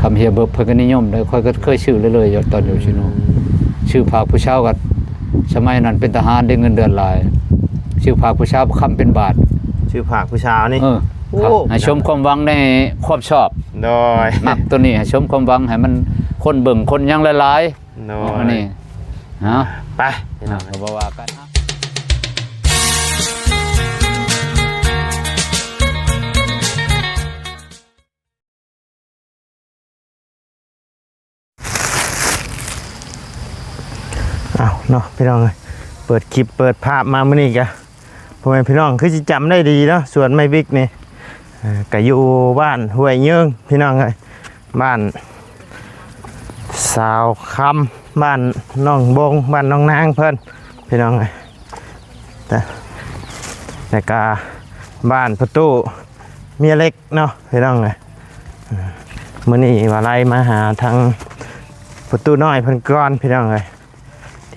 ຕຳເຮຍເບີບເພິ່ນກໍນິຍົມເດ້ ຂ້ອຍກໍເຄີຍຊື້ເລື້ອຍໆຢູ່ຕອນຢູ່ຊີໂນ. ຊື້ຝາກຜູ້ຊາວກໍ ສະໄໝນັ້ນເປັນທະຫານໄດ້ເງິນເດືອນຫຼາຍ ຊື້ຝາກຜູ້ຊາວຄຳເປັນບາດ. ຊື້ຝາກຜູ້ຊາວນີ້ ເອີ ໂອ້ ໃຫ້ສົມຄວາມຫວັງໃນຄວາມຊອບ. ໂດຍ ມັກໂຕນີ້ໃຫ້ສົມຄວາມຫວັງ ໃຫ້ມັນຄົນເບິ່ງຄົນຫຍັງຫຼາຍໆ. ໂດຍ ອັນນີ້ ເອົາ ໄປ ພີ່ນ້ອງ ເຮົາບໍ່ວ່າກັນ. ເອົາເນາະ ພີ່ນ້ອງເອີຍ ເປີດຄລິບເປີດພາບມາມື້ນີ້ກະ ພໍ່ແມ່ພີ່ນ້ອງຄືຊິຈຳໄດ້ດີເນາະ ສວນໄມ້ບິກນີ້ ເອີ ກະຢູ່ບ້ານຫ້ວຍເຍິງ ພີ່ນ້ອງເອີຍ ບ້ານສາວຄຳ ບ້ານໜອງບົງ ບ້ານໜອງນາງເພິ່ນ ພີ່ນ້ອງເອີຍ ແລ້ວກະບ້ານພໍ່ຕູ້ເມຍເລັກເນາະ ພີ່ນ້ອງເອີຍ. ມື້ນີ້ວ່າໄລ່ມາຫາທາງພໍ່ຕູ້ນ້ອຍເພິ່ນກ່ອນ ພີ່ນ້ອງເອີຍ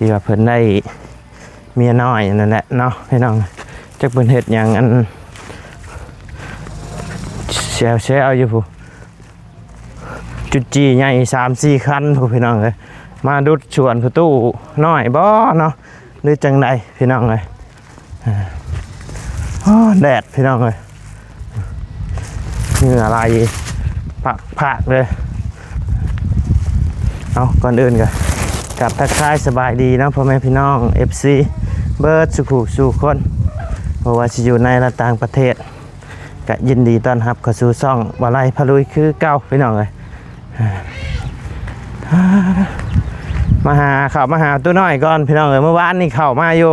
ທີ່ວ່າເພິ່ນໄດ້ເມຍນ້ອຍນັ້ນແຫຼະເນາະ ພີ່ນ້ອງ. ຈັກເພິ່ນເຮັດຫຍັງ ອັນ ແຊວໆຢູ່ພຸ້ນ ຈຸດຈີ່ໃຫຍ່ສາມສີ່ຄັນພຸ້ນ ພີ່ນ້ອງເອີຍ ມາດຸດສວນພໍ່ຕູ້ນ້ອຍບໍ່ເນາະ ຫຼືຈັ່ງໃດ ພີ່ນ້ອງເອີຍ. ໂອ້ ແດດ ພີ່ນ້ອງເອີຍ ເຫື່ອໄຫຼພາກໆເລີຍ. ເອົາ ກ່ອນອື່ນກໍກາບທັກທາຍສະບາຍດີເນາະ ພໍ່ແມ່ພີ່ນ້ອງ ເອັຟຊີ ເບິດສູ່ຜູ້ສູ່ຄົນ ບໍ່ວ່າຊິຢູ່ໃນ ແລະ ຕ່າງປະເທດ ກະຍິນດີຕ້ອນຮັບເຂົ້າສູ່ຊ່ອງບ່າວໄລພາລຸຍຄືເກົ່າ ພີ່ນ້ອງເອີຍ. ມາຫາ ເຂົ້າມາຫາຕູ້ນ້ອຍກ່ອນ ພີ່ນ້ອງເອີຍ ມື້ວານນີ້ເຂົ້າມາຢູ່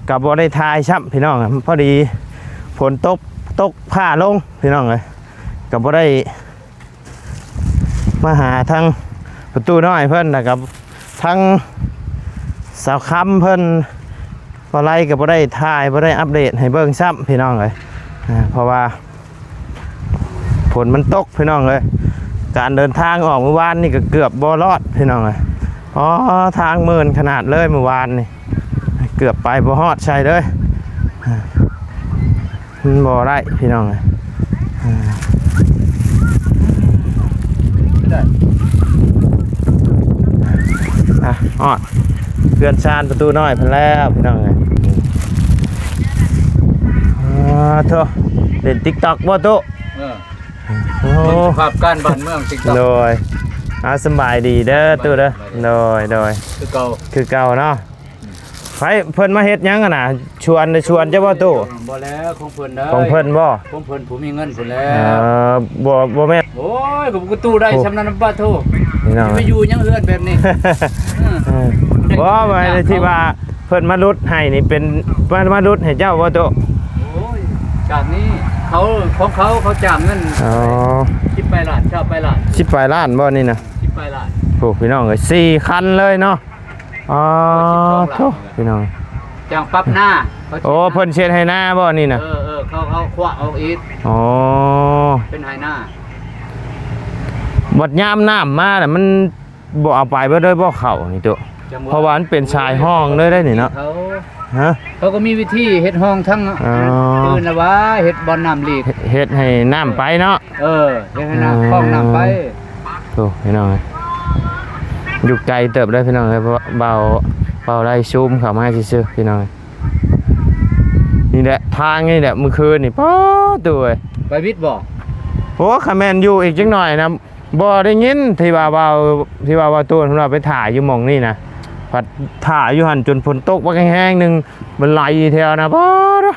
ກະບໍ່ໄດ້ຖ່າຍຊ້ຳ ພີ່ນ້ອງ ພໍດີຝົນຕົກ ຕົກຟ້າລົງ ພີ່ນ້ອງເອີຍ ກະບໍ່ໄດ້ ມາຫາທາງປະຕູນ້ອຍເພິ່ນ ແລ້ວກໍທາງສາວຄຳເພິ່ນ ບໍ່ໄລກໍບໍ່ໄດ້ຖ່າຍ ບໍ່ໄດ້ອັບເດດໃຫ້ເບິ່ງຊ້ຳ ພີ່ນ້ອງເອີຍ ເພາະວ່າຝົນມັນຕົກ ພີ່ນ້ອງເອີຍ ການເດີນທາງອອກມື້ວານນີ້ກໍເກືອບບໍ່ລອດ ພີ່ນ້ອງເອີຍ ອໍ ທາງມື່ນຂະໜາດເລີຍມື້ວານນີ້ ເກືອບໄປບໍ່ຮອດໃສເລີຍ ມັນບໍ່ໄດ້ພີ່ນ້ອງເອີຍ ອ່າ ຮອດເຮືອນຊານປະຕູນ້ອຍເພິ່ນແລ້ວພີ່ນ້ອງເອີຍ ອ່າ ໂທ້ ເຫຼັ້ນຕິກຕັອກບໍ່ຕູ້? ເອີ ໂອ້ ເບິ່ງສະພາບການບ້ານເມືອງຕິກຕັອກ ໂດຍ ອ່າ ສະບາຍດີເດີຕູ້ເດີ ສະບາຍດີ ໂດຍ ໂດຍ ຄືເກົ່າ ຄືເກົ່າເນາະ ໃຜເພິ່ນມາເຮັດຫຍັງຫັ້ນນະ ຊວນ ໄດ້ຊວນເຈົ້າບໍ່ຕູ້? ບໍ່ແລ້ວ ຂອງເພິ່ນເດີ ຂອງເພິ່ນບໍ່? ຂອງເພິ່ນຜູ້ມີເງິນພຸ້ນແຫຼະ ເອີ ບໍ່ ບໍ່ແມ່ນ ໂອ້ຍ ກໍຕູ້ໄດ້ຊ່ຳນັ້ນປະໂທ້ ພີ່ນ້ອງ ຊິໄປຢູ່ຫຍັງເຮືອນແບບນີ້ ເອີ ບໍ່ ວ່າທີ່ວ່າເພິ່ນມາຫຼຸດໃຫ້ນີ້ເປັນ ມາຫຼຸດໃຫ້ເຈົ້າບໍ່ຕູ້? ໂອ້ຍ ຈາກນີ້ເຂົາ ຂອງເຂົາ ເຂົາຈ້າງເງິນ ອໍ ສິບປາຍລ້ານ ຊາວປາຍລ້ານ ສິບປາຍລ້ານບໍ່ນີ້ນະ? ສິບປາຍລ້ານ ໂອ້ ພີ່ນ້ອງເອີຍ ສີ່ຄັນເລີຍເນາະ ອໍ ໂທ້ ພີ່ນ້ອງ ຈ້າງປັບນາ ໂອ້ ເພິ່ນເຮັດໄຮ່ນາບໍ່ນີ້ນະ? ເອີ ເອີ ເຂົາ ເຂົາຄວັກອອກອີກ ອໍ ເປັນໄຮ່ນາ ບັດຍາມນ້ຳມານະ ມັນບໍ່ເອົາໄປເບິດເລີຍບໍ່ເຂົ້ານີ້ຕູ້? ຈັ່ງຫວະ ເພາະວ່າມັນເປັນຊາຍຮ່ອງເລີຍໄດ໋ນີ້ເນາະ ເຂົາ ຮະ ເຂົາກໍມີວິທີເຮັດຮ່ອງທັງ ອໍ ອື່ນລະວ່າ ເຮັດບ່ອນນ້ຳຫຼີກ ເຮັດ ເຮັດໃຫ້ນ້ຳໄປເນາະ ເອີ ເຮັດໃຫ້ນ້ຳ ອໍ ຄ່ອງນ້ຳໄປ ໂອ້ ພີ່ນ້ອງເອີຍ ຢູ່ໄກເຕີບເດີພີ່ນ້ອງເອີຍ ເບົາ ເບົາໄດ້ຊູມເຂົ້າມາຊື່ໆ ພີ່ນ້ອງເອີຍ ນີ້ແຫຼະ ທາງນີ້ແຫຼະ ມື້ຄືນນີ້ ປາດໂທ້ເອີຍ ໄປວິດບໍ່? ໂອ້ ຄັນແມ່ນຢູ່ອີກຈັກໜ້ອຍນະ ບໍ່ໄດ້ຍິນທີ່ວ່າເວົ້າ ທີ່ວ່າເວົ້າໂຕນວ່າໄປຖ້າຢູ່ໝ່ອງນີ້ນະ ພັດຖ້າຢູ່ຫັ້ນຈົນຝົນຕົກບັກແຮງໆໜຶ່ງ ມັນໄຫຼແຖວນະ ປາດໂທ້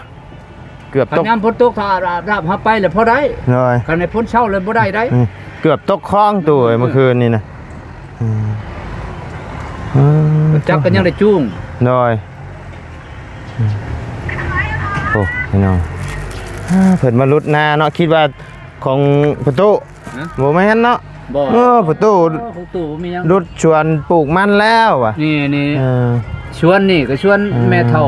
ເກືອບຕົກ ຄັນຍາມຝົນຕົກ ຖ້າອາບນ້ຳເຮົາໄປແລ້ວພໍໄດ້ ໂດຍ ຄັນໃນຝົນເຊົາແລ້ວບໍ່ໄດ້ໄດ໋ ອືມ ເກືອບຕົກຄອງໂຕເອີຍ ເອີ ເມື່ອຄືນນີ້ນະ ອືມ ອືມ ຈັກກໍຍັງໄດ້ຈູງ ໂດຍ ອືມ ໂອ້ ພີ່ນ້ອງ ອ່າ ເພິ່ນມາຫຼຸດນາເນາະ ຄິດວ່າຂອງປະຕູ ຮະ ບໍ່ແມ່ນເນາະ ບໍ່ ເອີ ປະຕູ ຂອງຕູ້ບໍ່ມີຫຍັງ ຫຼຸດສວນປູກມັນແລ້ວວ່າ ນີ້ ນີ້ ເອີ ສວນນີ້ກໍສວນ ເອີ ແມ່ເຖົ້າ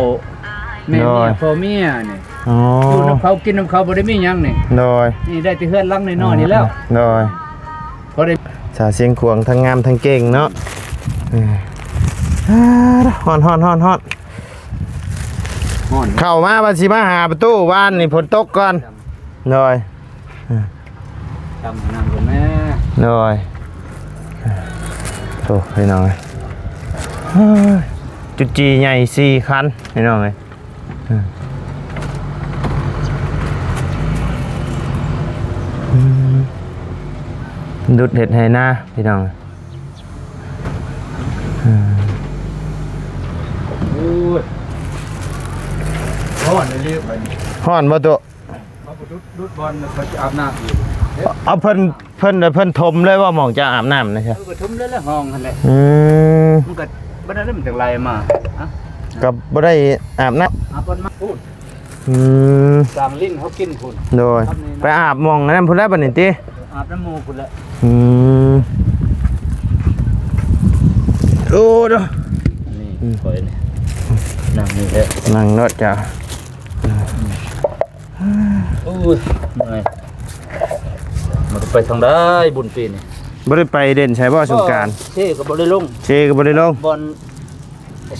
ແມ່ເມຍ ໂດຍ ພໍ່ເມຍນີ້ ອໍ ຢູ່ນຳເຂົາກິນນຳເຂົາ ບໍ່ໄດ້ມີຫຍັງນີ້ ໂດຍ ນີ້ໄດ້ແຕ່ເຮືອນຫຼັງນ້ອຍໆນີ້ແລ້ວ ໂດຍ ພໍໄດ້ ສາວຊຽງຂວາງທັງງາມທັງເກັ່ງເນາະ ເອີ ຮ້ອນໆໆໆ ຮ້ອນ ເຂົ້າມາວ່າຊິມາຫາປະຕູ ວານນີ້ຝົນຕົກກ່ອນ ໂດຍ ເອີ ຕຳນ້ຳກ່ອນແມ້ ໂດຍ ໂອ້ ພີ່ນ້ອງເອີຍ ເຮີ້ຍ ຈຸດຈີ່ໃຫຍ່ສີ່ຄັນ ພີ່ນ້ອງເອີຍ ອືມ ດຸດເຮັດໄຮ່ນາ ພີ່ນ້ອງເອີຍ ອືມ ໂອ້ຍ ຮ້ອນອີ່ຫຼີບັດນີ້ ຮ້ອນບໍ່ຕຸ? ເຂົາບໍ່ດຸດ ດຸດບ່ອນ ເຂົາຈະອາບນ້ຳອີກ ເອົາ ເພິ່ນ ເພິ່ນ ເພິ່ນຖົມເລີຍວ່າໝ່ອງຈະອາບນ້ຳນະ ເອີ ກໍຖົມເລີຍແຫຼະ ຫ້ອງຫັ້ນແຫຼະ ອືມ ມັນກໍບໍ່ໄດ້ ມັນຈັ່ງໄຫຼມາ ຮະ ກໍບໍ່ໄດ້ອາບນ້ຳ ອາບບ່ອນມາພຸ້ນ ອືມ ສ້າງລິ້ນເຮົາກິນພຸ້ນ ໂດຍ ໄປອາບໝ່ອງອັນນັ້ນພຸ້ນແລ້ວບັດນີ້ຕິ ອາບນ້ຳໝູ່ພຸ້ນແຫຼະ ອືມ ໂອ້ ເດີ ນີ້ ອືມ ຂ້ອຍນີ້ ນັ່ງນີ້ແຫຼະ ນັ່ງໂລດເຈົ້າ. ໂອ້ຍ ເມື່ອຍ ມັນໄປທາງໃດບຸນປີນີ້ ບໍ່ໄດ້ໄປເດັ່ນໃສບໍ່ສົງການ? ເຊກໍບໍ່ໄດ້ລົງ ເຊກໍບໍ່ໄດ້ລົງ ບ່ອນ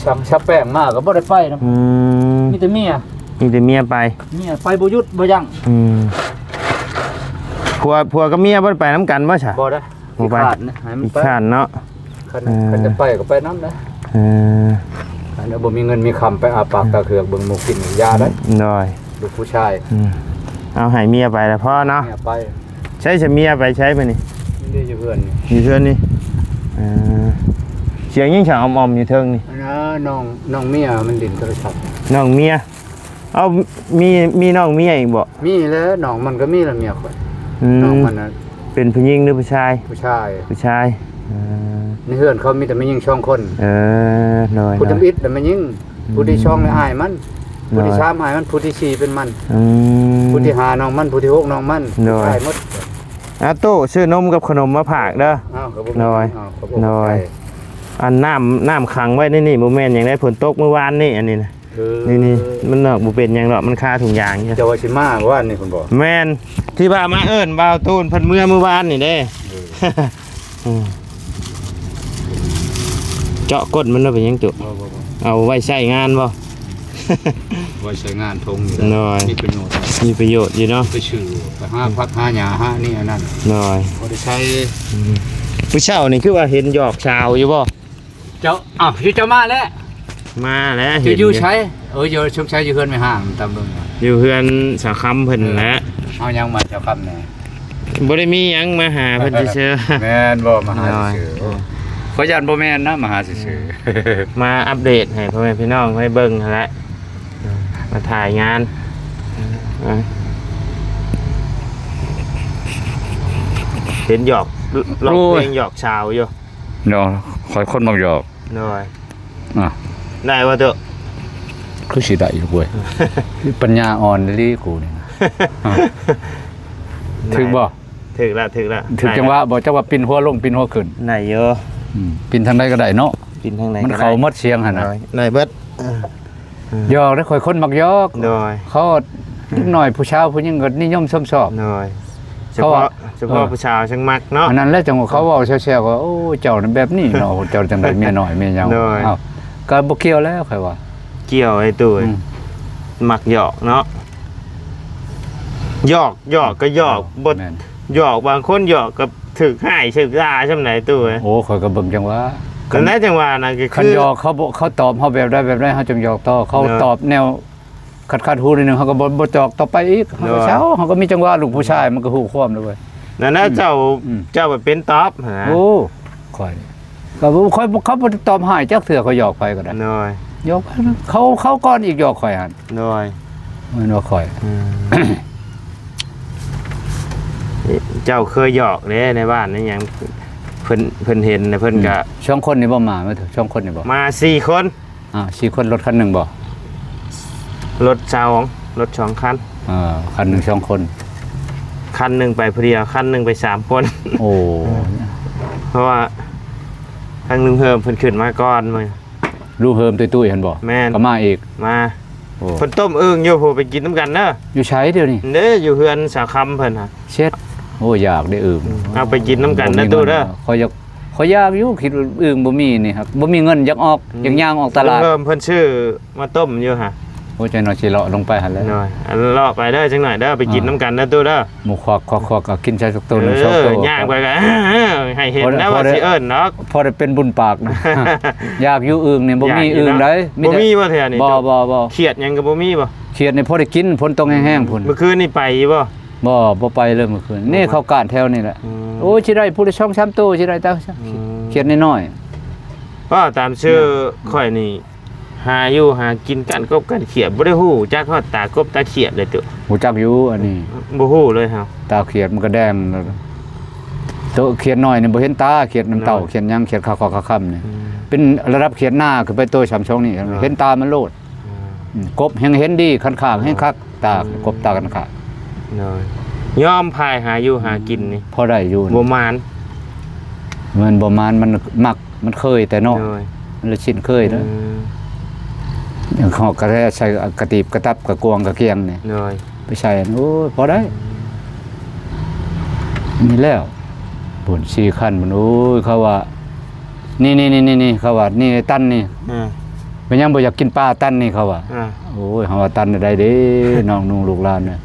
ຊ່າງຊາແປ້ງມາກໍບໍ່ໄດ້ໄປນຳ ອືມ ມີແຕ່ເມຍ ມີແຕ່ເມຍໄປ ເມຍໄປບໍ່ຢຸດບໍ່ຢັ້ງ ອືມ ຜົວ ຜົວກັບເມຍບໍ່ໄດ້ໄປນຳກັນບໍ່ຊະ? ບໍ່ໄດ້ ບໍ່ໄປ ຂີ້ຄ້ານນະ ໃຫ້ມັນໄປ ຂີ້ຄ້ານເນາະ ຄັນ ເອີ ຄັນຈະໄປກໍໄປນຳນະ ເອີ ຄັນບໍ່ມີເງິນມີຄຳໄປອາປາກຕາເຂືອກເບິ່ງໝູ່ກິນ ຢ່າໄດ້ ໂດຍ ລູກຜູ້ຊາຍ ອືມ ເອົາໃຫ້ເມຍໄປລະພໍເນາະ ເມຍໄປ ໃຊ້ຊະເມຍໄປໃຊ້ມື້ນີ້ ນີ້ຢູ່ເຮືອນນີ້ ຢູ່ເຮືອນນີ້ ເອີ ສຽງຍັງສາອອມໆຢູ່ເທິງນີ້ ອັນນັ້ນນ້ອງ ນ້ອງເມຍມັນຫຼິ້ນໂທລະສັບ ນ້ອງເມຍ ເອົາ ມີ ມີນ້ອງເມຍອີກບໍ່? ມີແຫຼະ ນ້ອງມັນກໍມີລະເມຍຂ້ອຍ ອືມ ນ້ອງມັນນະ ເປັນຜູ້ຍິງຫຼືຜູ້ຊາຍ? ຜູ້ຊາຍ ຜູ້ຊາຍ ເອີ ໃນເຮືອນເຂົາມີແຕ່ແມ່ຍິງສອງຄົນ ເອີ ໂດຍ ຜູ້ທຳອິດລະແມ່ຍິງ ອືມ ຜູ້ທີສອງລະອ້າຍມັນ ໂດຍ ຜູ້ທີສາມອ້າຍມັນ ຜູ້ທີສີ່ເປັນມັນ ອືມ ຜູ້ທີຫ້ານ້ອງມັນ ຜູ້ທີຫົກນ້ອງມັນ ໂດຍ ຜູ້ຊາຍໝົດ ອາໂຕ້ ຊື້ນົມກັບຂະໜົມມາຝາກເດີ ອ້າວ ຂອບຄຸນ ໂດຍ ອ້າວ ຂອບຄຸນ ໂດຍ ໃຈ ອັນນ້ຳ ນ້ຳຂັງໄວ້ໃນນີ້ບໍ່ແມ່ນຫຍັງໃດ ຝົນຕົກມື້ວານນີ້ ອັນນີ້ນະ ເອີ ນີ້ໆ ມັນນອກບໍ່ເປັນຫຍັງດອກ ມັນຄາຖົງຢາງຢູ່ ເຈົ້າວ່າຊິມາວານນີ້ພຸ້ນບໍ່? ແມ່ນ ທີ່ວ່າມາເອີ້ນບ່າວຕູນເພິ່ນເມືອມື້ວານນີ້ເດ້ ເອີ ເຈາະກົ້ນມັນວ່າເປັນຫຍັງຕຸ? ບໍ່ ບໍ່ ບໍ່ ເອົາໄວ້ໃຊ້ງານບໍ່? ໄວ້ໃຊ້ງານຖົງນີ້ແຫຼະ ໂດຍ ມີປະໂຫຍດ ມີປະໂຫຍດຢູ່ເນາະ ໄປຊື້ ໄປຫາຜັກຫາຫຍ້າຫານີ້ອັນນັ້ນ ໂດຍ ບໍ່ໄດ້ໃຊ້ ອືມ ມື້ເຊົ້ານີ້ຄືວ່າເຫັນຫຍອກສາວຢູ່ບໍ່? ເຈົ້າ ອ້າວ ຢູ່ເຈົ້າມາແລ້ວ ມາແລ້ວ ເຈົ້າຢູ່ໃສ? ເອີ ຢູ່ ສົງໄສຢູ່ເຮືອນແມ່ຫ້າງ ຕາມເບິ່ງ ຢູ່ເຮືອນສາວຄຳເພິ່ນແຫຼະ ເອີ ເອົາຫຍັງມາສາວຄຳແດ່? ບໍ່ໄດ້ມີຫຍັງ ມາຫາເພິ່ນຊື່ໆ ແມ່ນບໍ່? ມາຫາຊື່ໆ ໂອ້ຍ ຂ້ອຍຢ້ານບໍ່ແມ່ນນະ ມາຫາຊື່ໆ ມາອັບເດດໃຫ້ພໍ່ແມ່ພີ່ນ້ອງໄດ້ເບິ່ງຫັ້ນແຫຼະ ມາຖ່າຍງານ ເຫັນຫຍອກ ຮ້ອງເພງຫຍອກສາວຢູ່ ເນາະ ຂ້ອຍຄົນມັກຫຍອກ ໂດຍ ອ່ະ ໄດ້ບໍ່ຕຸ? ຄືຊິໄດ້ຢູ່ເວີຍ ປັນຍາອ່ອນອີ່ຫຼີກູນີ້ນະ ຖືກບໍ່? ຖືກລະ ຖືກລະ ຖືກຈັງຫວະບໍ່? ຈັກວ່າປິ່ນຫົວລົງ ປິ່ນຫົວຂຶ້ນ ໄດ້ຢູ່ ອືມ ປິ່ນທາງໃດກໍໄດ້ເນາະ ປິ່ນທາງໃດກໍໄດ້ ມັນເຂົ້າໝົດສຽງຫັ້ນນະ ໂດຍ ໄດ້ເບິດ ເອີ ຫຍອກເດ້ ຂ້ອຍຄົນມັກຫຍອກ ໂດຍ ເຂົາເດັກນ້ອຍຜູ້ສາວຜູ້ຍິງກໍນິຍົມຊົມຊອບ ໂດຍ ສະເພາະ ເອີ ສະເພາະຜູ້ສາວຈັ່ງມັກເນາະ ອັນນັ້ນແຫຼະ ຈັ່ງວ່າເຂົາເວົ້າແຊວໆ ວ່າ ໂອ້ ເຈົ້ານັ້ນແບບນີ້ເນາະ ເຈົ້າຈັ່ງໄດ້ເມຍນ້ອຍເມຍຫຍັງ ໂດຍ ອ້າວ ກໍບໍ່ກ່ຽວແລ້ວຂ້ອຍວ່າ ກ່ຽວໄອ້ຕູ້ ອືມ ມັກຫຍອກເນາະ ຫຍອກ ຫຍອກກໍຫຍອກ ບໍ່ ແມ່ນ ຫຍອກ ບາງຄົນຫຍອກກໍຖືກຮ້າຍຖືກດ່າຊ່ຳໃດຕູ້ເອີຍ ໂອ້ ຂ້ອຍກໍເບິ່ງຈັ່ງວ່າ ນັ້ນແຫຼະຈັ່ງວ່ານະ ກໍຄື ຄັນຫຍອກເຂົາບໍ່ ເຂົາຕອບເຮົາແບບໃດແບບໃດ ເຮົາຈຶ່ງຫຍອກຕໍ່ ເຂົາ ໂດຍ ຕອບແນວ ຂັດໆຫູໜ້ອຍໜຶ່ງ ເຮົາກໍບໍ່ ບໍ່ຕອບຕໍ່ໄປອີກ ເຮົາກໍເຊົາ ໂດຍ ເຮົາກໍມີຈັງຫວະ ລູກຜູ້ຊາຍມັນກໍຮູ້ຄວາມແລ້ວເວີຍ ນັ້ນນະ ອືມ ເຈົ້າ ອືມ ເຈົ້າໄປເປັນຕອບຫັ້ນນະ ໂອ້ ຂ້ອຍ ກໍບໍ່ ຂ້ອຍ ເຂົາບໍ່ໄດ້ຕອບຮ້າຍຈັກເທື່ອ ຂ້ອຍຫຍອກໃຜກໍໄດ້ ໂດຍ ຫຍອກໃຜ ເຂົາ ເຂົາກ່ອນອີກ ຫຍອກຂ້ອຍຫັ້ນ ໂດຍ ແມ່ນວ່າຂ້ອຍ ອືມ ເຈົ້າເຄີຍຫຍອກເດ້ ໃນບ້ານໃນຫຍັງ ເພິ່ນ ເພິ່ນເຫັນແລ້ວເພິ່ນ ອືມ ກໍ ສອງຄົນນີ້ບໍ່ມາ ມາສອງຄົນນີ້ບໍ່ ມາສີ່ຄົນ ອ້າວ ສີ່ຄົນ ລົດຄັນໜຶ່ງບໍ່? ລົດສອງ ລົດສອງຄັນ ເອີ ຄັນໜຶ່ງສອງຄົນ ຄັນໜຶ່ງໄປຜູ້ດຽວ ຄັນໜຶ່ງໄປສາມຄົນ ໂອ້ ເພາະວ່າທາງລຸງເຮີມເພິ່ນຂຶ້ນມາກ່ອນມື້ ລຸງເຮີມຕຸ້ຍໆຫັ້ນບໍ່? ແມ່ນ ກໍມາອີກ ມາ ໂອ້ ເພິ່ນຕົ້ມອຶ່ງຢູ່ ຜູ້ໄປກິນນຳກັນເດີ ຢູ່ໃສດຽວນີ້? ເດ້ ຢູ່ເຮືອນສາວຄຳເພິ່ນຫະ ເຊັດ ໂອ້ ຢາກໄດ້ອຶ່ງ ເອົາໄປກິນນຳກັນເດີຕູ້ເດີ ຂ້ອຍຢາກ ຂ້ອຍຢາກຢູ່ ຄິດວ່າອຶ່ງບໍ່ມີນີ້ ຫາກບໍ່ມີເງິນຢາກອອກ ອືມ ຢາກຍ່າງອອກຕະຫຼາດ ເລີ່ມເພິ່ນຊື້ມາຕົ້ມຢູ່ຫະ ໂອ້ຍ ຈັກໜ່ອຍຊິເລາະລົງໄປຫັ້ນແຫຼະ ໂດຍ ເລາະໄປເດີ ຈັກໜ່ອຍເດີ ໄປກິນນຳກັນເດີຕູ້ເດີ ໝູ່ຄວັກໆກໍກິນໃສ່ຈັກໂຕໜຶ່ງສອງໂຕ ຍ່າງໄປກໍ ໃຫ້ເຫັນນະວ່າຊິເອີ້ນດອກ ພໍໄດ້ ພໍໄດ້ເປັນບຸນປາກນະ ຢາກຢູ່ອຶ່ງນີ້ ບໍ່ມີອຶ່ງໃດ ບໍ່ມີບໍ່ແຖວນີ້ ບໍ່ ບໍ່ ບໍ່ ຂຽດຫຍັງກໍບໍ່ມີບໍ່ ຂຽດນີ້ພໍໄດ້ກິນ ຝົນຕົກແຮງໆພຸ້ນ ມື້ຄືນນີ້ໄປຢູ່ບໍ່ ບໍ່ ບໍ່ໄປເລີຍມື້ຄືນ ນີ້ເຂົາກ້ານແຖວນີ້ແຫຼະ ໂອ້ຍ ຊິໄດ້ຜູ້ລະສອງສາມໂຕ ຊິໄດ້ແຕ່ຂຽດນ້ອຍໆ ເວົ້າຕາມຊື່ຂ້ອຍນີ້ ຫາຢູ່ຫາກິນ ກ້ານກົບກ້ານຂຽດ ບໍ່ໄດ້ຮູ້ຈັກຮອດຕາກົບຕາຂຽດເລີຍຕຸ ຮູ້ຈັກຢູ່ອັນນີ້ ບໍ່ຮູ້ເລີຍເຮົາ ຕາຂຽດມັນກໍແດງ ໂຕຂຽດນ້ອຍນີ້ບໍ່ເຫັນຕາ ຂຽດນ້ຳເຕົ້າ ຂຽດຫຍັງ ຂຽດຂາວໆຄ່ຳໆນີ້ ເປັນລະດັບຂຽດນາຂຶ້ນໄປໂຕຊ່ຳຊ່ອງນີ້ ເຫັນຕາມັນໂລດ ກົບແຮງເຫັນດີ ຄັນຂ້າງແຮງຄັກ ຕາກົບຕາຄັນຂ້າງ ຍອມພາຍຫາຢູ່ຫາກິນນີ້ ພໍໄດ້ຢູ່ ບໍ່ໝານ ມັນບໍ່ໝານ ມັນມັກ ມັນເຄີຍແຕ່ນ້ອຍ ໂດຍ ມັນລະຊິນເຄີຍເດີ ເອີ ເຮົາກໍໄດ້ໃສ່ກະຕີບກະຕັບກະກວງກະກຽງນີ້ ໂດຍ ໄປໃສ່ ໂອ້ຍ ພໍໄດ້ ນີ້ແລ້ວ ພຸ້ນສີ່ຄັນພຸ້ນ ໂອ້ຍ ເຂົາວ່າ ນີ້ໆໆໆ ເຂົາວ່າ ນີ້ຕັນນີ້ ເປັນຫຍັງບໍ່ຢາກກິນປາຕັນນີ້ ເຂົາວ່າ ໂອ້ຍ ເຮົາວ່າຕັນໄດ້ເດ້ ນ້ອງນຸ່ງລູກຫຼານນະ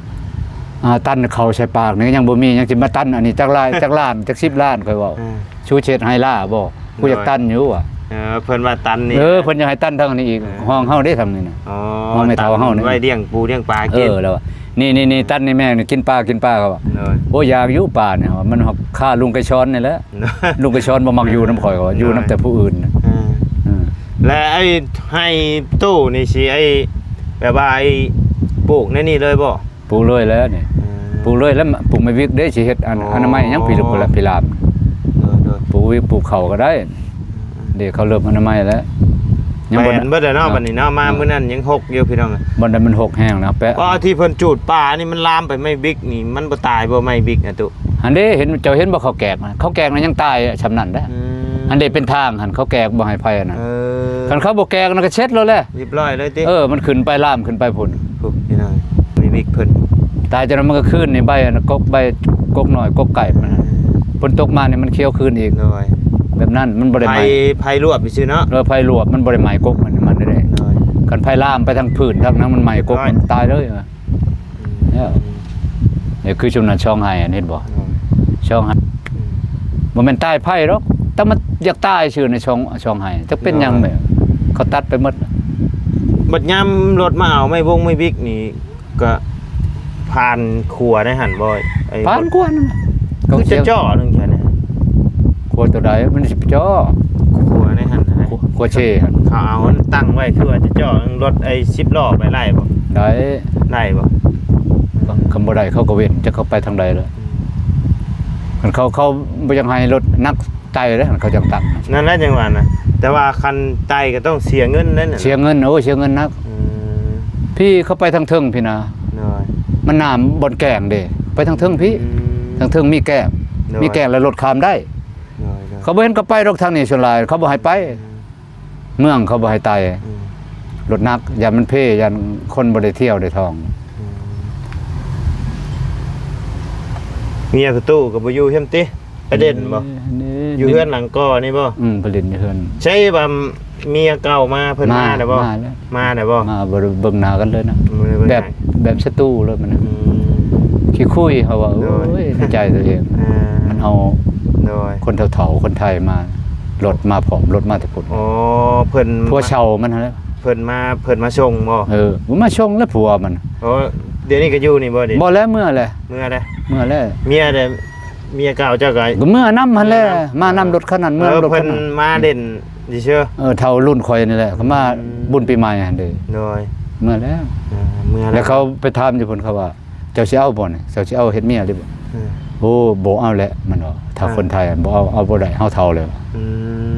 ອາ ຕັນເຂົ້າໃສ່ປາກນີ້ຍັງບໍ່ມີ ຍັງຊິມາຕັນອັນນີ້ຈັກຫຼາຍ ຈັກລ້ານ ຈັກສິບລ້ານ ຂ້ອຍເວົ້າ ຊູເຮັດໃຫ້ລ້າບໍ່ ກູຢາກຕັນຢູ່ວ່າ ເອີ ເພິ່ນວ່າຕັນນີ້ ເອີ ເພິ່ນຢາກໃຫ້ຕັນທາງນີ້ອີກ ເອີ ຫ້ອງເຮົາເດ້ທາງນີ້ນະ ຫ້ອງແມ່ເຖົ້າເຮົານີ້ ໄວ້ລ້ຽງປູລ້ຽງປາກິນ ເອີ ແລ້ວວ່າ ນີ້ໆໆ ຕັນນີ້ແມ່ນີ້ ກິນປາ ກິນປາ ເຂົາວ່າ ໂອ້ຍ ຢາກຢູ່ປານີ້ ມັນຄ່າລຸງໄກສອນນີ້ແຫຼະ ລຸງໄກສອນບໍ່ມັກຢູ່ນຳຂ້ອຍ ເຂົາວ່າ ຢູ່ນຳແຕ່ຜູ້ອື່ນ ແລະໄອ້ໄຮ່ຕູ້ນີ້ຊິໄອ້ ແບບວ່າໄອ້ປູກໃນນີ້ເລີຍບໍ່? ປູກເລີຍແຫຼະນີ້ ປູກເລີຍແລ້ວ ປູກໄມ້ວິກເດ້ ຊິເຮັດອັນ ອະນາໄມຫຍັງ ພິລາມ ປູກວິກ ປູກເຂົ້າກໍໄດ້ ເດ້ ເຂົາເລີ່ມອະນາໄມແລ້ວ ຍັງບໍ່ແປນເບິດແລ້ວເນາະ ບັດນີ້ເນາະ ມາມື້ນັ້ນຍັງຫົກຢູ່ພີ່ນ້ອງ ບ່ອນໃດມັນຫົກແຮງນະ ແປະ ທີ່ເພິ່ນຈູດປານີ້ ມັນລາມໄປໄມ້ບິກນີ້ ມັນບໍ່ຕາຍບໍ່ໄມ້ບິກນະຕຸ ຫັ້ນເດ້ ເຫັນ ເຈົ້າເຫັນບໍ່ເຂົາແກກນະ ເຂົາແກກນະຍັງຕາຍຊ່ຳນັ້ນເດ້ ຫັ້ນເດ້ ເປັນທາງຫັ້ນ ເຂົາແກກບໍ່ໃຫ້ໄປຫັ້ນນະ ເອີ ຄັນເຂົາບໍ່ແກກນະກໍເສັດໂລດແຫຼະ ຮຽບຮ້ອຍເລີຍຕິ ເອີ ມັນຂຶ້ນໄປລາມຂຶ້ນໄປພຸ້ນ ພຸ້ນພີ່ນ້ອງ ໄມ້ບິກເພິ່ນ ຕາຍຈັ່ງນັ້ນ ມັນກໍຄືນນີ້ ໃບອັນນະ ກົກໃບ ກົກນ້ອຍ ກົກໄກ່ມັນ ຝົນຕົກມານີ້ມັນຂຽວຄືນອີກ ໂດຍ ແບບນັ້ນ ມັນບໍ່ໄດ້ໄໝ້ ໄຟລວກຊື່ເນາະ ເອີ ໄຟລວກ ມັນບໍ່ໄດ້ໄໝ້ກົກມັນ ມັນໄດ້ ໂດຍ ຄັນໄຟລາມໄປທາງພືດທາງນັ້ນ ມັນໄໝ້ກົກ ມັນຕາຍເລີຍ ແລ້ວ ນີ້ຄືຊຸມນັ້ນຊ່ອງໄຮ່ຫັ້ນ ເຫັນບໍ່ ຊ່ອງໄຮ່ ບໍ່ແມ່ນຕາຍໄຟດອກ ແຕ່ມັນຢາກຕາຍຊື່ໃນຊ່ອງ ຊ່ອງໄຮ່ ຈັກເປັນຫຍັງແມ່ ເຂົາຕັດໄປໝົດ ບັດຍາມລົດມາເອົາໄມ້ບົງໄມ້ບິກນີ້ ກະຜ່ານຂົວໃນຫັ້ນບໍ່ ຜ່ານຂົວນັ້ນ ຄືຈະເຈາະໜຶ່ງແຄ່ນັ້ນ ຂົວໂຕໃດມັນຊິເຈາະ ຂົວໃນຫັ້ນ ຂົວເຊຫັ້ນ ເຂົາເອົາຕັ້ງໄວ້ ຄືວ່າຈະເຈາະລົດໄອ້ສິບລໍ້ ໄປໄດ້ບໍ່ ໄດ້ ໄດ້ບໍ່ ຄັນບໍ່ໄດ້ເຂົາກໍເວັ້ນ ຈັກເຂົາໄປທາງໃດແລ້ວ ຄັນເຂົາ ເຂົາບໍ່ຢາກໃຫ້ລົດໜັກ ໄຕ່ເດ້ ເຂົາຈັ່ງຕັ້ງ ນັ້ນແຫຼະຈັ່ງວ່ານະ ແຕ່ວ່າຄັນໄຕ່ກໍຕ້ອງເສຍເງິນເດ້ ເສຍເງິນ ໂອ້ ເສຍເງິນໜັກ ອືມ ພີ້ເຂົາໄປທາງເທິງພີ້ນະ ໂດຍ ມັນນ້ຳບ່ອນແກ້ງເດ້ ໄປທາງເທິງພີ້ ອືມ ທາງເທິງມີແກ້ງ ໂດຍ ມີແກ້ງແລ້ວລົດຂ້າມໄດ້ ໂດຍ ໂດຍ ເຂົາບໍ່ເຫັນເຂົາໄປດອກທາງນີ້ ສ່ວນຫຼາຍເຂົາບໍ່ໃຫ້ໄປ ອືມ ເມືອງເຂົາບໍ່ໃຫ້ໄຕ່ ອືມ ລົດໜັກ ຢ້ານມັນເພ ຢ້ານຄົນບໍ່ໄດ້ທ່ຽວໄດ້ທ່ອງ ອືມ ເມຍປະຕູກໍບໍ່ຢູ່ເຮືອນຕິ? ໄປເດັ່ນບໍ່? ເອີ ຢູ່ເຮືອນຫຼັງກໍນີ້ບໍ່? ອືມ ໄປຫຼິ້ນຢູ່ເຮືອນ ໃຊ່ວ່າເມຍເກົ່າມາ ເພິ່ນມາແລ້ວບໍ່? ມາແລ້ວ ມາແລ້ວບໍ່? ມາ ບໍ່ໄດ້ເບິ່ງໜ້າກັນເລີຍນະ ບໍ່ໄດ້ເບິ່ງ ແບບ ໜ້າ ແບບສັດຕູເລີຍມັນນະ ອືມ ຂີ້ຄຸຍ ເຮົາວ່າ ໂດຍ ໂອ້ຍ ໃນໃຈຕົວເອງ ອ່າ ມັນເອົາ ໂດຍ ຄົນເຖົ້າໆ ຄົນໄທມາ ລົດມາພ້ອມ ລົດມາແຕ່ພຸ້ນ ອໍ ເພິ່ນ ຜົວເຊົ່າມັນຫັ້ນແຫຼະ ເພິ່ນມາ ເພິ່ນມາສົ່ງບໍ່? ເອີ ມາສົ່ງແລ້ວຜົວມັນ ອໍ ດຽວນີ້ກໍຢູ່ນີ້ບໍ່? ບໍ່ແລ້ວ ເມືອແລ້ວ ເມືອແລ້ວ ເມືອແລ້ວ ເມຍແລ້ວ ເມຍເກົ່າເຈົ້າກໍ ກໍເມືອນຳຫັ້ນແຫຼະ ເມືອນຳ ມານຳລົດຄັນນັ້ນ ເມືອ ເອີ ລົດຄັນນັ້ນ ເພິ່ນມາຫຼິ້ນຊື່ໆ ເອີ ເຖົ້າລຸ້ນຂ້ອຍນີ້ແຫຼະ ເຂົາມາ ອືມ ບຸນປີໃໝ່ຫັ້ນເດ້ ໂດຍ ເມືອແລ້ວ ເອີ ເມືອແລ້ວ ແລ້ວເຂົາໄປຖາມຢູ່ພຸ້ນ ເຂົາວ່າ ເຈົ້າຊິເອົາບໍ່ນີ້? ເຈົ້າຊິເອົາເຮັດເມຍຫຼືບໍ່? ອືມ ໂອ້ ບໍ່ເອົາແຫຼະ ມັນວ່າ ຖ້າ ອ່າ ຄົນໄທບໍ່ເອົາ ເອົາບໍ່ໄດ້ ເຮົາເຖົ້າແລ້ວ ອື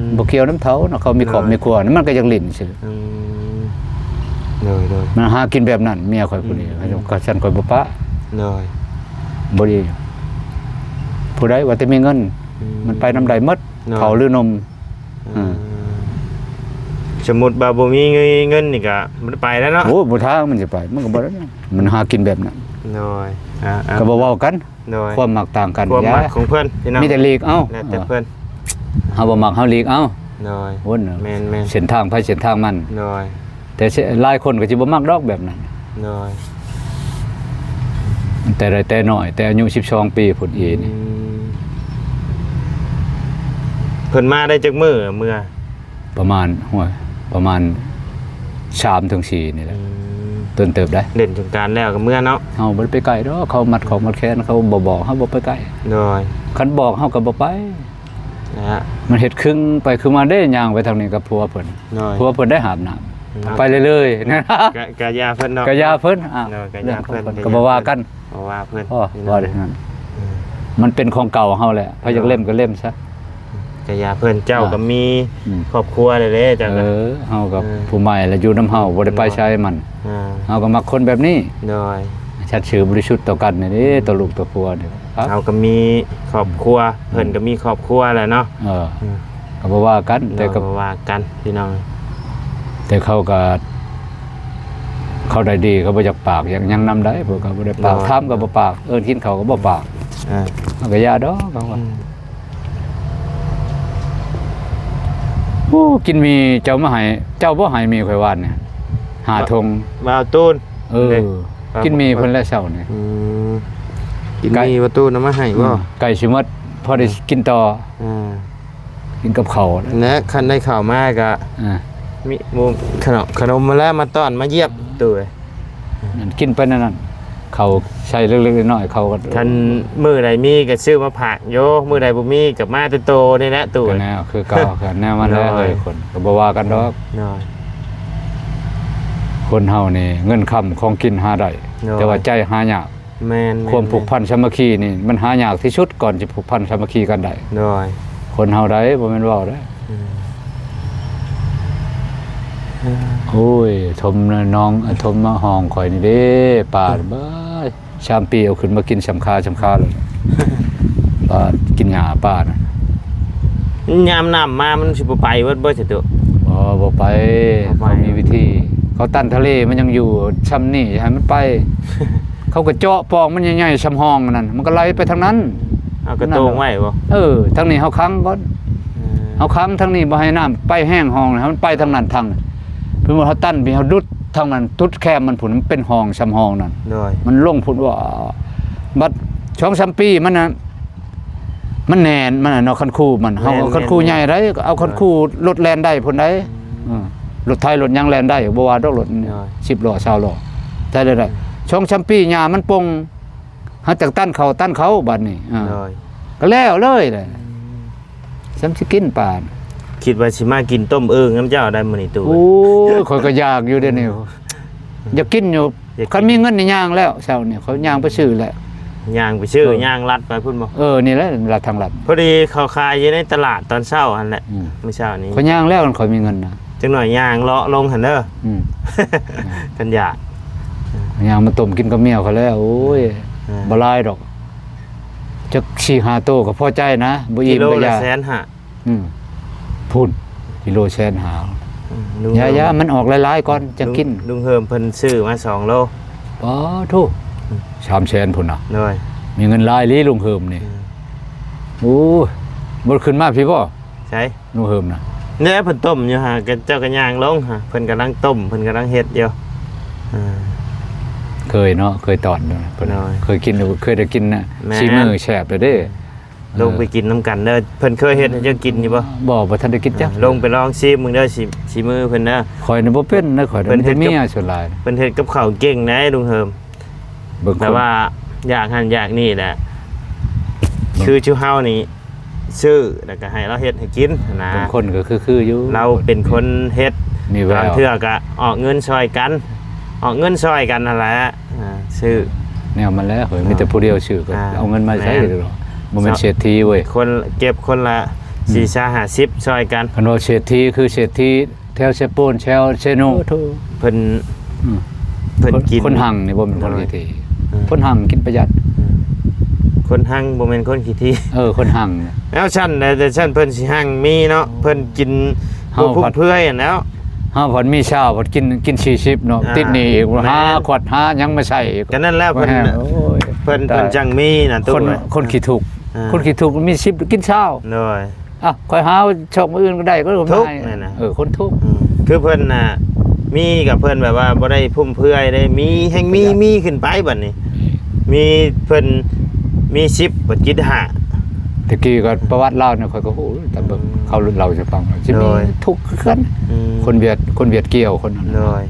ມ ບໍ່ກ່ຽວນຳເຖົ້າເນາະ ເຂົາມີຄອບ ໂດຍ ມີຄົວ ມັນກໍຢາກຫຼິ້ນຊື່ ອືມ ໂດຍໆ ມັນຫາກິນແບບນັ້ນ ເມຍຂ້ອຍຜູ້ນີ້ ອືມ ຄັນຊັ້ນຂ້ອຍບໍ່ປະ ໂດຍ ບໍ່ດີ ຜູ້ໃດວ່າແຕ່ມີເງິນ ອືມ ມັນໄປນຳໄດ້ໝົດ ໂດຍ ເຖົ້າຫຼືໜຸ່ມ ອືມ ອ່າ ສົມມຸດວ່າບໍ່ມີເງິນນີ້ກະບໍ່ໄດ້ໄປແລ້ວເນາະ ໂອ້ ບໍ່ທາງມັນຊິໄປ ມັນກໍບໍ່ໄດ້ ມັນຫາກິນແບບນັ້ນ ໂດຍ ອ່າໆ ກໍບໍ່ເວົ້າກັນ ໂດຍ ຄວາມມັກຕ່າງກັນ ຄວາມມັກຂອງເພິ່ນພີ່ນ້ອງ ມີແຕ່ຫຼີກເອົາ ແລ້ວແຕ່ເພິ່ນ ເຮົາບໍ່ມັກເຮົາຫຼີກເອົາ ໂດຍ ໂອ້ ແມ່ນໆ ເສັ້ນທາງໃຜເສັ້ນທາງມັນ ໂດຍ ແຕ່ຫຼາຍຄົນກໍຊິບໍ່ມັກດອກແບບນັ້ນ. ໂດຍ ແຕ່ໃດແຕ່ນ້ອຍ ແຕ່ອາຍຸສິບສອງປີພຸ້ນອີນີ້. ອືມ ເພິ່ນມາໄດ້ຈັກມື້ເມືອ? ປະມານ ໂອ້ຍ ປະມານສາມເຖິງສີ່ນີ້ແຫຼະ. ອືມ ດົນເຕີບໄດ໋. ເຫຼັ້ນສົງການແລ້ວກໍເມືອເນາະ. ເຮົາບໍ່ໄດ້ໄປໃກ້ດອກ ເຂົາມັດຂອງມັດແຂນ ເຂົາບໍ່ບອກ ເຮົາບໍ່ໄປໃກ້. ໂດຍ ຄັນບອກເຮົາກໍບໍ່ໄປ. ນະ ມັນເຮັດຄຶງໄປຄຶງມາເດ້ ຍ່າງໄປທາງນີ້ກັບຜົວເພິ່ນ. ໂດຍ ຜົວເພິ່ນໄດ້ຫາບນ້ຳ. ອືມ ໄປເລື້ອຍໆ ກະ ກະຢ່າເພິ່ນເນາະ ກະຢ່າເພິ່ນ. ອາ ໂດຍ ກະຢ່າເພິ່ນ ເລື່ອງຂອງເພິ່ນ ກະຢ່າເພິ່ນ ກໍບໍ່ວ່າກັນ. ບໍ່ວ່າເພິ່ນ ໂອ້ ວ່າແຕ່ນັ້ນ. ອືມ ມັນເປັນຂອງເກົ່າເຮົາແຫຼະ ໃຜຢາກເຫຼັ້ນກໍເຫຼັ້ນຊະ. ກະຢ່າເພິ່ນ ເຈົ້າກໍມີ ອືມ ຄອບຄົວແລ້ວເດ້ ເຈົ້າກໍ ເອີ ເຮົາກໍ ເອີ ຜູ້ໃໝ່ລະຢູ່ນຳເຮົາ ບໍ່ໄດ້ໄປໃສມັນ. ອ່າ ເຮົາກໍມັກຄົນແບບນີ້. ໂດຍ ສັດຊື່ບໍລິສຸດຕໍ່ກັນນີ້ເດ້ ອືມ ຕໍ່ລູກຕໍ່ຜົວນີ້. ເຮົາກໍມີຄອບຄົວ ອືມ ເພິ່ນກໍມີຄອບຄົວແລ້ວເນາະ. ເອີ ອືມ ກໍບໍ່ວ່າກັນ ແຕ່ກໍບໍ່ວ່າກັນພີ່ນ້ອງ. ແຕ່ເຂົາກໍ ເຂົາໄດ້ດີ ເຂົາບໍ່ຢາກປາກ ຢາກຫຍັງນຳໃດ໋ ພວກເຂົາບໍ່ໄດ້ປາກ. ໂດຍ ຖາມກໍບໍ່ປາກ ເອີ້ນກິນເຂົ້າກໍບໍ່ປາກ. ອ່າ ມັນກໍຢ່າດອກເຂົາວ່າ. ອືມ ໂອ້ ກິນໝີ່ເຈົ້າມາໃຫ້ ເຈົ້າບໍ່ໃຫ້ໝີ່ຂ້ອຍຫວານນີ້ ຫ້າຖົງ. ບ່າວຕູນ. ເອີ ກິນໝີ່ເພິ່ນແລ້ວເຊົ້ານີ້. ອືມ ກິນໝີ່ບ່າວຕູນເອົາມາໃຫ້ບໍ່? ອືມ ໃກ້ຊິໝົດ ພໍໄດ້ກິນຕໍ່. ອ່າ ກິນກັບເຂົ້າ ແລະ ຄັນໄດ້ເຂົ້າມາກໍ ອ່າ ມີໝູ່ຂະໜົມ ຂະໜົມມາແລ້ວ ມາຕ້ອນມາຢ້ຽມ. ໂດຍ ນັ້ນ ກິນໄປນັ້ນ ເຂົ້າໃສ່ເລັກໆນ້ອຍໆ ເຂົ້າກໍ ຄັນມື້ໃດມີກໍຊື້ມາຝາກຢູ່ ມື້ໃດບໍ່ມີກໍມາແຕ່ໂຕນີ້ແຫຼະ. ໂດຍ ກໍແນວຄືເກົ່າ ກໍແນວມັນແຫຼະ. ໂດຍ ເອີຍ ຄົນກໍບໍ່ວ່າກັນດອກ. ໂດຍ ຄົນເຮົານີ້ເງິນຄຳຂອງກິນຫາໄດ້ ໂດຍ ແຕ່ວ່າໃຈຫາຍາກ. ແມ່ນໆໆ ຄວາມຜູກພັນສາມັກຄີນີ້ມັນຫາຍາກທີ່ສຸດ ກ່ອນຈະຜູກພັນສາມັກຄີກັນໄດ້. ໂດຍ ຄົນເຮົາໃດ ບໍ່ແມ່ນເວົ້າເດ້. ອືມ ໂອ້ຍ ຖົມນ້ອງ ຖົມມາຫ້ອງຂ້ອຍນີ້ເດ້ ປາ ອືມ ເບິ່ງ ສາມປີເອົາຂຶ້ນມາກິນຊ່ຳຄາຊ່ຳຄາແລ້ວ ປາກິນຫຍ້າປານະ. ຍາມນ້ຳມາມັນຊິບໍ່ໄປເບິດບໍ່ ສະຕຸ? ບໍ່ ບໍ່ໄປ ບໍ່ໄປ. ເຂົາມີວິທີ ເຂົາຕັນທະເລມັນຍັງຢູ່ຊ່ຳນີ້ ໃຫ້ມັນໄປ. ເຂົາກໍເຈາະປ່ອງມັນໃຫຍ່ໆ ຊ່ຳຮ່ອງນັ້ນ ມັນກໍໄຫຼໄປທາງນັ້ນ. ເອົາກະໂຕ້ງໄວ້ບໍ່? ເອີ ທາງນີ້ເຮົາຂັງກ່ອນ. ເອີ ເຮົາຂັງທາງນີ້ ບໍ່ໃຫ້ນ້ຳໄປແຮງຮ່ອງ ໃຫ້ມັນໄປທາງນັ້ນທາງ. ສົມມຸດເຮົາຕັນ ເຮົາດຸດທາງນັ້ນ ຕຸດແຄມມັນພຸ້ນ ມັນເປັນຮ່ອງຊ່ຳຮ່ອງນັ້ນ. ໂດຍ ມັນລົງພຸ້ນວ່າ ບັດສອງສາມປີມັນນະ ມັນແໜ້ນ ມັນນະເນາະ ຄັນຄູມັນ ເຮົາ ແມ່ນໆໆ ຄັນຄູໃຫຍ່ໄດ໋ ເອົາຄັນຄູລົດແລ່ນໄດ້ພຸ້ນໄດ໋. ເອີ ລົດໄຖລົດຫຍັງແລ່ນໄດ້ ບໍ່ວ່າດອກລົດ ໂດຍ ສິບລໍ້ ຊາວລໍ້ ໄດ້ ໄດ້ ໄດ້. ໂດຍ ສອງສາມປີຫຍ້າມັນປົ່ງ ເຮົາຈັກຕັນເຂົ້າ ຕັນເຂົ້າບັດນີ້. ເອີ ໂດຍ ກໍແລ້ວເລີຍແຫຼະ. ອືມ ຊ່ຳຊິກິນປານະ. ຄິດວ່າຊິມາກິນຕົ້ມເອີ່ງນຳເຈົ້າໄດ້ມື້ນີ້ຕູ້. ໂອ້ຍ ຂ້ອຍກໍຢາກຢູ່ເດນີ້ ຢາກກິນຢູ່. ຢາກກິນ ຄັນມີເງິນນີ້ຍ່າງແລ້ວ ເຊົ້ານີ້ຂ້ອຍຍ່າງໄປຊື້ແຫຼະ. ຍ່າງໄປຊື້ ເອີ ຍ່າງລັດໄປພຸ້ນບໍ່? ເອີ ນີ້ແຫຼະ ລັດທາງລັດ. ພໍດີເຂົາຂາຍຢູ່ໃນຕະຫຼາດຕອນເຊົ້າຫັ້ນແຫຼະ. ອືມ ມື້ເຊົ້ານີ້ ຂ້ອຍຍ່າງແລ້ວ ຄັນຂ້ອຍມີເງິນນະ. ຈັກໜ້ອຍຍ່າງເລາະລົງຫັ້ນເດີ. ອືມ ຄັນຢາກ ຍ່າງມາຕົ້ມກິນກັບເມຍຂ້ອຍແລ້ວ. ໂອ້ຍ ອ່າ ບໍ່ຫຼາຍດອກ ຈັກສີ່ຫ້າໂຕກໍພໍໃຈນະ ບໍ່ອີ່ມກໍຢ່າ. ກິໂລລະແສນຫ້າ. ອືມ ພຸ້ນ ກິໂລແສນຫ້າ. ອືມ ລຸງເຮີມ ຢ່າໆ ມັນອອກຫຼາຍໆກ່ອນຈັ່ງກິນ. ລຸງເຮີມເພິ່ນຊື້ມາສອງໂລ. ປາໂທ້ ອືມ ສາມແສນພຸ້ນນະ. ໂດຍ ມີເງິນຫຼາຍອີ່ຫຼີລຸງເຮີມນີ້. ອືມ ໂອ້ຍ ບໍ່ຂຶ້ນມາພີ້ບໍ່? ໃສ? ລຸງເຮີມນະ ແນ່ ເພິ່ນຕົ້ມຢູ່ຫາ ເຈົ້າກໍຍ່າງລົງຫາ ເພິ່ນກຳລັງຕົ້ມ ເພິ່ນກຳລັງເຮັດຢູ່. ເອີ ເຄີຍເນາະ ເຄີຍຕອນຢູ່ເພິ່ນ. ໂດຍ ເຄີຍກິນ ເຄີຍໄດ້ກິນນະ. ແມ່ນ ສີມືແຊບເລີຍເດ້. ລົງໄປກິນນຳກັນເດີ ເພິ່ນເຄີຍເຮັດໃຫ້ເຈົ້າກິນຢູ່ບໍ່? ບໍ່ ບໍ່ທັນໄດ້ກິນຈັກ. ເອີ ລົງໄປລອງຊີມເບິ່ງເດີ ສີ ສີມືເພິ່ນເດີ. ຂ້ອຍນີ້ບໍ່ເປັນນະ ຂ້ອຍມີແຕ່ເມຍສ່ວນຫຼາຍ. ເພິ່ນເຮັດກັບເຂົ້າເກັ່ງໃດລຸງເຮີມ. ແບບວ່າຢາກຫັ້ນຢາກນີ້ແຫຼະ ຄືຈຸເຮົານີ້ຊື້ ແລ້ວກໍໃຫ້ລາວເຮັດໃຫ້ກິນນະ. ບາງຄົນກໍຄືໆຢູ່ ລາວເປັນຄົນເຮັດ ບາງເທື່ອກໍອອກເງິນຊ່ອຍກັນ ອອກເງິນຊ່ອຍກັນຫັ້ນແຫຼະ. ອ່າ ຊື້ແນວມັນແຫຼະເຮີ້ຍ ມີແຕ່ຜູ້ດຽວຊື້ກໍ ອ່າ ເອົາເງິນມາໃຊ້. ແມ່ນ ບໍ່ແມ່ນເສດຖີເວີຍ ຄົນເກັບຄົນລະ ອືມ ສີ່ສິບຫ້າສິບຊ່ອຍກັນ. ຄັນວ່າເສດຖີຄືເສດຖີແຖວເຊໂປນ ແຖວເຊໂນ ເພິ່ນ ອືມ ເພິ່ນກິນ ຄົນຮັ່ງນີ້ບໍ່ແມ່ນຄົນຂີ້ຖີ. ເອີ ຄົນຮັ່ງກິນປະຢັດ. ເອີ ຄົນຮັ່ງບໍ່ແມ່ນຄົນຂີ້ຖີ. ເອີ ຄົນຮັ່ງ. ແລ້ວຊັ້ນໃດ ແຕ່ຊັ້ນເພິ່ນຊິຮັ່ງມີເນາະ ເພິ່ນກິນບໍ່ຟຸມເຟືອຍຫັ້ນແລ້ວ. ເຮົາພັດມີຊາວ ພັດກິນ ກິນສີ່ສິບເນາະ ອ່າ ຕິດໜີ້ອີກ. ແມ່ນ ຫາຂວດຫາຫຍັງມາໃສ່ອີກ. ກໍນັ້ນແຫຼະ ເພິ່ນ ໂອ້ຍ ເພິ່ນ ຕາຍ ເພິ່ນຈັ່ງມີນະຕູ້. ຄົນ ຄົນຂີ້ທຸກ ອ່າ ຄົນຂີ້ທຸກມີສິບກິນຊາວ. ໂດຍ ອ່ະ ຂ້ອຍຫາຊ່ອງອື່ນກໍໄດ້ ກໍ ທຸກ ນັ້ນນະ. ເອີ ຄົນທຸກ. ອືມ ຄືເພິ່ນນະ ມີກໍເພິ່ນແບບວ່າບໍ່ໄດ້ຟຸມເຟືອຍເດ້ ມີແຮ່ງມີ ມີຂຶ້ນໄປບັດນີ້ ມີເພິ່ນມີສິບ ບັດກິດຫ້າ ແຕ່ກີ້ກໍປະຫວັດລາວນີ້ຂ້ອຍກໍຮູ້ ແຕ່ເບິ່ງເຂົາເລົ່າສູ່ຟັງ ຊິມີ ໂດຍ ທຸກຄືກັນ ອືມ ຄົນຫວຽດ ຄົນຫວຽດກ່ຽວ ຄົນນັ້ນ ໂດຍ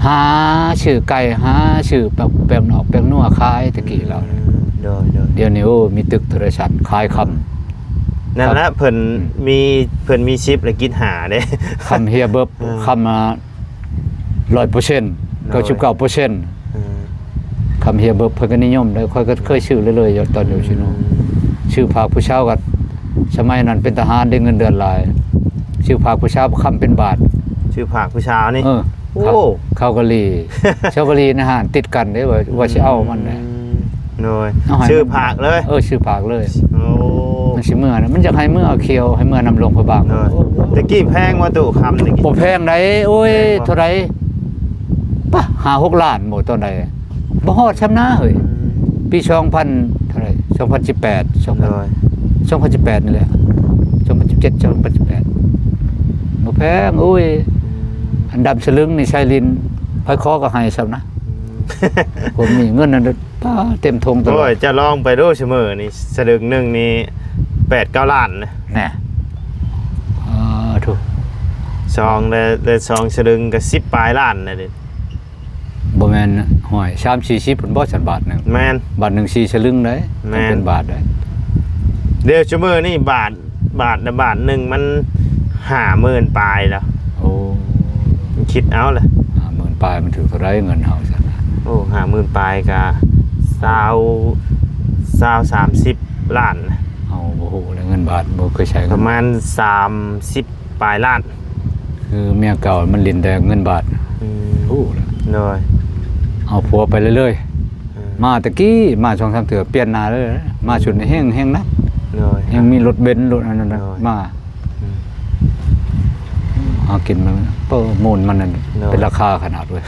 ຫາຊື້ໄກ່ ຫາຊື້ແປ້ງ ແປ້ງນອກແປ້ງນົວຂາຍແຕ່ກີ້ລາວ ອືມ ໂດຍໆ ດຽວນີ້ ໂອ້ ມີຕຶກໂທລະສັນຂາຍຄຳ ນັ້ນລະ ເພິ່ນ ອືມ ມີ ເພິ່ນມີສິບ ແລະກິດຫ້າເດ້ ຄຳເຮຍເບິບ ເອີ ຄຳ ອ່າ ຮ້ອຍເປີເຊັນ ໂດຍ ເກົ້າສິບເກົ້າເປີເຊັນ ເອີ ຄຳເຮຍເບິບເພິ່ນກໍນິຍົມເດ້ ຂ້ອຍກໍເຄີຍຊື້ເລື້ອຍໆ ຕອນຢູ່ຊີໂນ ອືມ ຊື້ຝາກຜູ້ສາວກໍ ສະໄໝນັ້ນເປັນທະຫານໄດ້ເງິນເດືອນຫຼາຍ ຊື້ຝາກຜູ້ສາວຄຳເປັນບາດ ຊື້ຝາກຜູ້ສາວນີ້ ເອີ ໂອ້ ເຂົາ ເຂົາກະລີ ເຂົາກະລີໃນຮ້ານຕິດກັນເດ້ ວ່າ ວ່າຊິເອົາມັນແຫຼະ ອືມ ໂດຍ ເອົາໃຫ້ ຊື້ຝາກເລີຍ ເອີ ຊື້ຝາກເລີຍ ໂອ້ ມັນຊິເມືອນະ ມັນຢາກໃຫ້ເມືອຂຽວ ໃຫ້ເມືອນຳຫຼວງພະບາງ ໂດຍ ແຕ່ກີ້ແພງວ່າຕູ້ຄຳແຕ່ກີ້ ບໍ່ແພງໃດ ໂອ້ຍ ແພງບໍ່ ເທົ່າໃດ ປະ ຫ້າຫົກລ້ານບໍ່ຕອນໃດ ບໍ່ຮອດຊ່ຳນາເຮີ້ຍ ອືມ ປີສອງພັນເທົ່າໃດ ສອງພັນສິບແປດ ສອງພັນ ໂດຍ ສອງພັນສິບແປດນີ້ແຫຼະ ສອງພັນສິບເຈັດ ສອງພັນສິບແປດ ບໍ່ແພງ ໂອ້ຍ ອືມ ອັນດຳສະລຶງນີ້ໃສ່ຫຼິ້ນ ໃຜຂໍກໍໃຫ້ຊ້ຳນະ ອືມ ຄົນມີເງິນນັ້ນ ປາ ເຕັມຖົງຕະຫຼອດ ໂອ້ຍ ຈະລອງໄປດູ ຊຸມື້ນີ້ສະລຶງໜຶ່ງນີ້ແປດເກົ້າລ້ານນະ ແນ່ ເອີ ໂທ້ ສອງ ແລະ ແລະ ສອງສະລຶງກໍສິບປາຍລ້ານນະເດ້ ບໍ່ແມ່ນ ຫ້ອຍ ສາມສີ່ສິບພຸ້ນບໍ່ຊັ້ນບາດໜຶ່ງ ແມ່ນ ບາດໜຶ່ງສີ່ສະລຶງເດ້ ແມ່ນ ເປັນບາດເດ້ ດຽວຊຸມື້ນີ້ບາດ ບາດ ບາດໜຶ່ງມັນຫ້າໝື່ນປາຍແລ້ວ ໂອ້ ຄິດເອົາລະ ຫ້າໝື່ນປາຍມັນຖືກເທົ່າໃດເງິນເຮົາຊັ້ນນະ ໂອ້ ຫ້າໝື່ນປາຍກະຊາວ ຊາວ ສາມສິບລ້ານ ເຮົາບໍ່ຮູ້ເລີຍເງິນບາດ ບໍ່ເຄີຍໃຊ້ເງິນ ປະມານສາມສິບປາຍລ້ານ ຄືເມຍເກົ່າມັນຫຼິ້ນແຕ່ເງິນບາດ ອືມ ຮູ້ລະ ໂດຍ ເອົາຜົວໄປເລື້ອຍໆ ເອີ ມາແຕ່ກີ້ ມາສອງສາມເທື່ອ ປ່ຽນໜ້າເລີຍ ມາຊຸດນີ້ແຮງ ແຮງໜັກ ໂດຍ ແຮງມີລົດເບັນ ລົດອັນນັ້ນນະ ໂດຍ ມາ ອືມ ຫາກິນມັນ ໂອ້ ມູນມັນນັ້ນ ໂດຍ ເປັນລາຄາຂະໜາດເວີຍ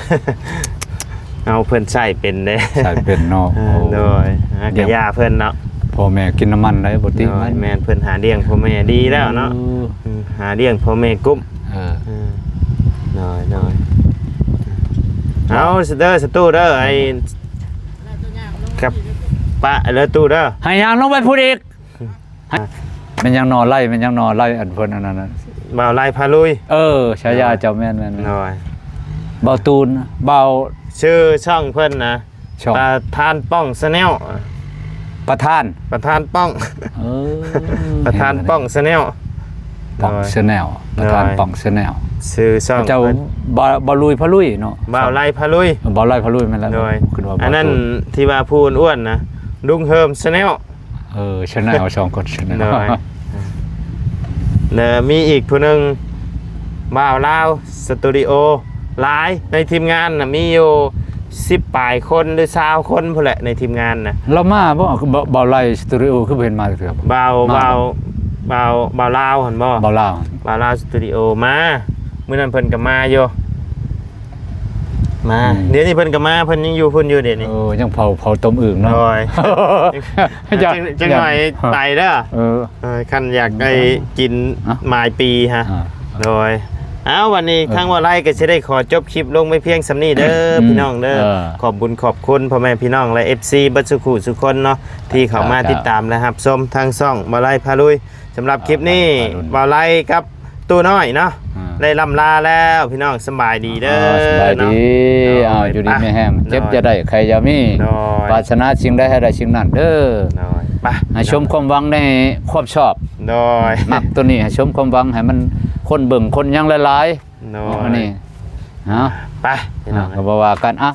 ເອົາ ເພິ່ນໃຊ້ເປັນເດ້ ໃຊ້ເປັນເນາະ ເອີ ໂອ້ ໂດຍ ຫາກະຢ່າເພິ່ນເນາະ ພໍ່ແມ່ກິນນ້ຳມັນໄດ໋ ບໍ່ຕິ ໂດຍ ມັນ ແມ່ນ ເພິ່ນຫາລ້ຽງພໍ່ແມ່ດີແລ້ວເນາະ ເອີ ອືມ ຫາລ້ຽງພໍ່ແມ່ກຸ້ມ ເອີ ເອີ ໂດຍ ໂດຍ ເອົາເດີ ສະຕູເດີ ໄອ້ ກັບປະເດີ ຕູ້ເດີ ໃຫ້ຍ່າງລົງໄປພຸ້ນອີກ ແມ່ນຫຍັງໜໍ່ໄລ່ ແມ່ນຫຍັງໜໍ່ໄລ່ ອັນເພິ່ນອັນນັ້ນນະ ບ່າວໄລ່ພາລຸຍ ເອີ ສາຍາເຈົ້າ ໂດຍ ແມ່ນໆໆ ໂດຍ ບ່າວຕູນ ບ່າວ ຊື່ຊ່ອງເພິ່ນນະ ຊ່ອງ ປະທານປ້ອງ Channel ປະທານ ປະທານປ້ອງ ເອີ ປະທານປ້ອງ Channel ປ້ອງ ໂດຍ Channel ປະທານ ໂດຍ ປ້ອງ Channel ຊື່ຊ່ອງ ເຈົ້າ ເພິ່ນ ບ່າວ ບ່າວລຸຍພາລຸຍເນາະ ບ່າວໄລ່ພາລຸຍ ເອີ ບ່າວໄລ່ພາລຸຍແມ່ນແລ້ວ ໂດຍ ຄືວ່າ ອັນນັ້ນ ບ່າວຕູນ ທີ່ວ່າຜູ້ອ້ວນໆນະ ລຸງເຮີມ Channel ເອີ Channel ສອງຄົນ Channel ໂດຍ ແລະ ມີອີກຜູ້ໜຶ່ງ ບ່າວລາວສະຕູດິໂອ ຫຼາຍ ໃນທີມງານນະມີຢູ່ສິບປາຍຄົນ ຫຼື ຊາວຄົນພຸ້ນແຫຼະ ໃນທີມງານນະ ລາວມາບໍ່? ບ່າວ ບ່າວໄລ່ສະຕູດິໂອ ຄືບໍ່ເຫັນມາຈັກເທື່ອ ບ່າວ ມາ ບ່າວ ບ່າວ ບ່າວລາວຫັ້ນບໍ່? ບ່າວລາວ ບ່າວລາວສະຕູດິໂອ ມາ ມື້ນັ້ນເພິ່ນກໍມາຢູ່ ມາ ອືມ ດຽວນີ້ເພິ່ນກໍມາ ເພິ່ນຍັງຢູ່ພຸ້ນຢູ່ດຽວນີ້ ເອີ ຍັງເຜົາ ເຜົາຕົ້ມອຶ່ງເນາະ ໂດຍ ຈັກ ຈັກໜ້ອຍ ຢາກ ໄປເດີ ເອີ ເອີ ຄັນຢາກໄດ້ກິນ ອະ ໝາຍປີຮະ ອາ ໂດຍ ເອົາ ວັນນີ້ ເອີ ທາງວ່າໄລກໍຊິໄດ້ຂໍຈົບຄລິບລົງໄວ້ພຽງສ່ຳນີ້ເດີ ອືມ ພີ່ນ້ອງເດີ ເອີ ຂອບບຸນຂອບຄຸນພໍ່ແມ່ພີ່ນ້ອງ ແລະ ເອັຟຊີ ເບິດສູ່ຄູ່ສູ່ຄົນເນາະ ທີ່ເຂົ້າມາຕິດຕາມ ແລະ ຮັບຊົມທາງຊ່ອງບ່າວໄລພາລຸຍ ສຳລັບຄລິບນີ້ ບ່າວໄລກັບຕູ້ນ້ອຍເນາະ ອ່າ ໄດ້ລ່ຳລາແລ້ວພີ່ນ້ອງ ສຳບາຍດີເດີ ອ່າ ສະບາຍດີ ເນາະ ໂດຍ ເອົາ ຢູ່ດີມີແຮງ ເຈັບຢ່າໄດ້ ໄຂ້ຢ່າມີ ໂດຍ ປາດຖະໜາສິ່ງໃດໃຫ້ໄດ້ສິ່ງນັ້ນເດີ ໂດຍ ໄປ ໃຫ້ສົມຄວາມຫວັງໃນຄວາມຊອບ ໂດຍ ມັກໂຕນີ້ໃຫ້ສົມຄວາມຫວັງ ໃຫ້ມັນຄົນເບິ່ງຄົນຫຍັງຫຼາຍໆ ໂດຍ ອັນນີ້ ເນາະ ໄປ ພີ່ນ້ອງ ອ່າ ກໍບໍ່ວ່າກັນ ອ່ະ